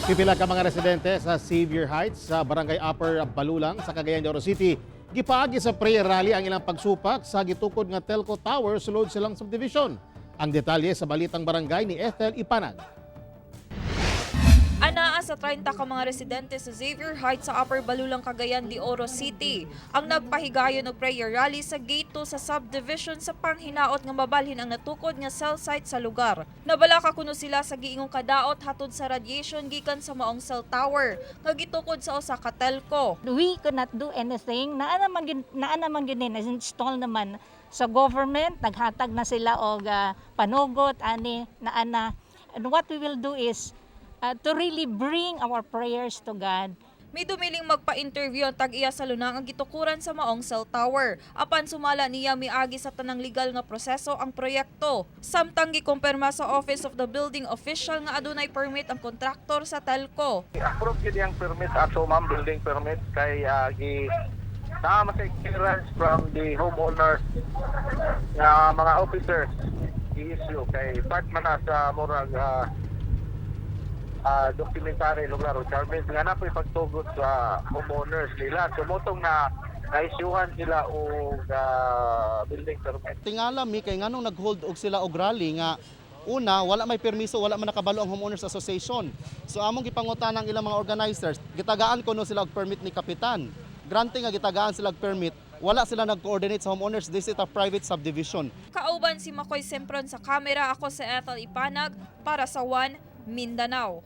Pipila ka mga residente sa Xavier Heights sa Barangay Upper Balulang sa Cagayan de Oro City gipaagi sa prayer rally ang ilang pagsupak sa gitukod nga telco tower sulod silang subdivision. Ang detalye sa Balitang Barangay ni Ethel Ipanag. Anaa sa 30 ka mga residente sa Xavier Heights sa Upper Balulang, Cagayan de Oro City ang nagpahigayon og prayer rally sa Gate 2 sa subdivision sa panghinaot nga mabalhin ang natukod nga cell site sa lugar. Nabalaka kuno sila sa giingong kadaot hatod sa radiation gikan sa maong cell tower nga gitukod sa usa ka telco. We could not do anything. Naa naman gyud ni install naman sa government, naghatag na sila og panugot ani naa na. And what we will do is to really bring our prayers to God. Midumiling magpa-interview ang tag-iya sa lunang ang gitukuran sa maong cell tower. Apan sumala niya, miagi sa tanang legal nga proseso ang proyekto. Samtang gikumpirma sa Office of the Building Official nga adunay permit ang kontraktor sa telco. Approve gyud ang permit ato, ma'am, building permit, kay gi naa man sa clearance from the homeowners nga mga officers i-issue kay part man na sa murag documentary lugar requirements nga naa poy pagtugot sa homeowners nila. So mao tong na na-issuehan sila og building permit. Tingala mi kay nganong nag-hold og sila og rally nga una wala may permiso, wala man nakabalo ang homeowners association. So among gipangutana ang ilang mga organizers, gitagaan kuno sila og permit ni kapitan. Granting nga gitagaan sila og permit, wala sila nag-coordinate sa homeowners. This is a private subdivision. Kauban si Makoy Sempron sa kamera, ako si Ethel Ipanag para sa One Mindanao.